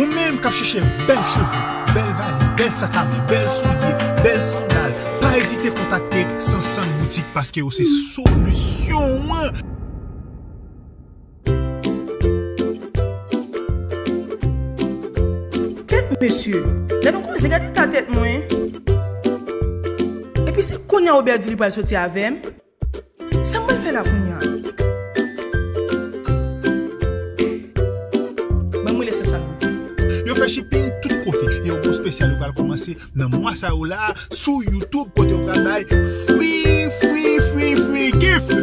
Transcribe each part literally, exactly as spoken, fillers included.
Ou menm k ap chèche bèl cheve, bèl valiz, bèl sak a men, bèl soulye, bèl sandal, pa ezite kontakte Sansann Boutik paske yo se solisyon an. Kèt mesye, gade yon koze, gade eta tèt mwen. Epi se kounye a Obè di li pral soti avè m. Sa m pral fè la kounye a? Ban m rele Sansann Boutik. Yo fè shipping tout kote. E yo gon espesyal yo pral kòmanse nan mwa sa yo la sou YouTube kote yo pral bay free, free, free, free gift.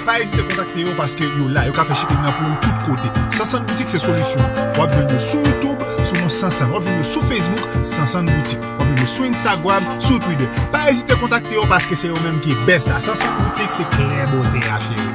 Pa ezite kontakte yo paske yo la, yo ka fè shipping nan pou ou tout kote. Sansann Boutik se solisyon. W ap jwenn yo sou YouTube sou non Sansann. W ap jwenn yo sou Facebook, Sansann Boutik. W ap jwenn yo sou Instagram, sou Twitter. Pa ezite kontakte yo paske se yo menm ki best la. Sansann Boutik se klè bote a cheri.